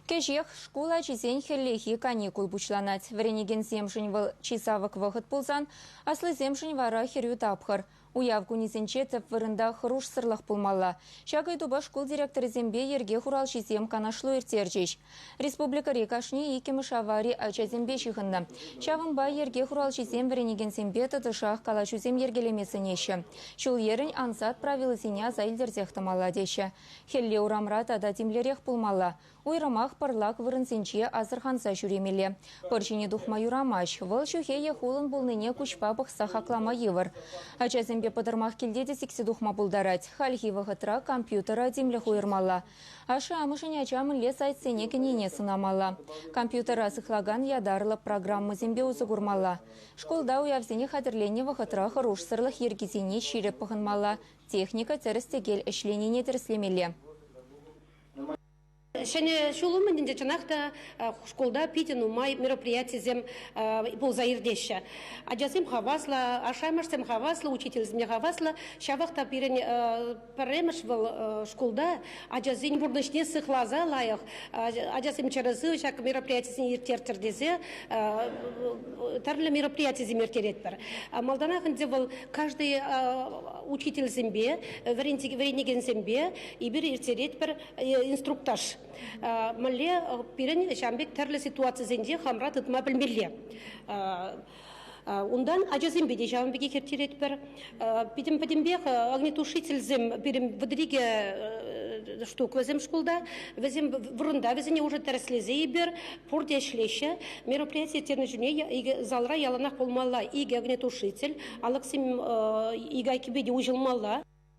Кӗҫех шкул ачисен хӗллехи каникул пуҫланать. Вӗренекенсемшӗн вӑл чи савӑк вӑхӑт пулсан, аслисемшӗн вара хӗрӳ тапхӑр. Уяв кунӗсенче тӗп вырӑнта хӑрушсӑрлӑх пулмалла. Ҫак ыйтупа шкул директорӗсемпе йӗрке хуралҫисем канашлу ирттерчӗҫ. Республикӑри кашни иккӗмӗш авари ачасемпе ҫыхӑннӑ. Ҫавӑнпа йӗрке хуралҫисем вӗренекенсемпе тӑтӑшах калаҫусем йӗркелеме сӗнеҫҫӗ. Ҫул-йӗрӗн ансат правилисене аса илтерсех тӑмалла теҫҫӗ. Хӗлле урамра тата тимлӗрех пулмалла. Уйрӑмах пӑрлак вырӑнсенче асӑрханса ҫӳремелле. Пӑр ҫине тухма юрамасть. Вӑл ҫӳхе е хулӑн пулнине куҫпа пӑхса хаклама йывӑр. Ачасемпе пӑтӑрмах килте те сиксе тухма пултарать. Хальхи вӑхӑтра компьютера тимлӗх уйӑрмалла. Ашшӗ-амӑшӗн ача мӗнле сайтсене кӗнине сӑнамалла. Компьютера сыхлакан ятарлӑ программӑсемпе усӑ курмалла. Шкулта уявсене хатӗрленнӗ вӑхӑтра хӑрушсӑрлӑх йӗркисене ҫирӗп пӑхӑнмалла, техника тӗрӗс-тӗкел ӗҫленине тӗрӗслемелле. Ҫӗнӗ ҫул умӗн ӗнтӗ чӑнах та шкулта питӗ нумай мероприятисем пулса иртеҫҫӗ. Ачасем хаваслӑ, ашшӗ-амӑшсем хаваслӑ, учительсем те хаваслӑ. Ҫавах та пирӗн пӗрремӗш вӑл шкулта ачасен пурнӑҫне сыхласа лайӑх, ачасем чӗрӗ-сывӑ ҫак мероприятисене ирттерччӗр тесе тӗрлӗ мероприятисем ирттеретпӗр. Малтанах ӗнтӗ вӑл каждый учительсемпе, вӗренекенсемпе эпир ирттеретпӗр инструктаж. Мӗнле пирӗн ҫавӑн пек тӗрлӗ ситуацисенче хамра тытма пӗлмелле. Унтан ачасемпе те ҫавӑн пекех ирттеретпӗр. Пӗтӗм-пӗтӗмпех огнетушительсем пирӗн 32 штук вӗсем шкулта. Вӗсем вырӑнта вӗсене уже тӗрӗслесе эпир пурте ӗҫлеҫҫӗ. Мероприяти ирттернӗ чухне залра яланах пулмалла икӗ огнетушитель, алӑксем икӗ айккипе те уҫӑлмалла.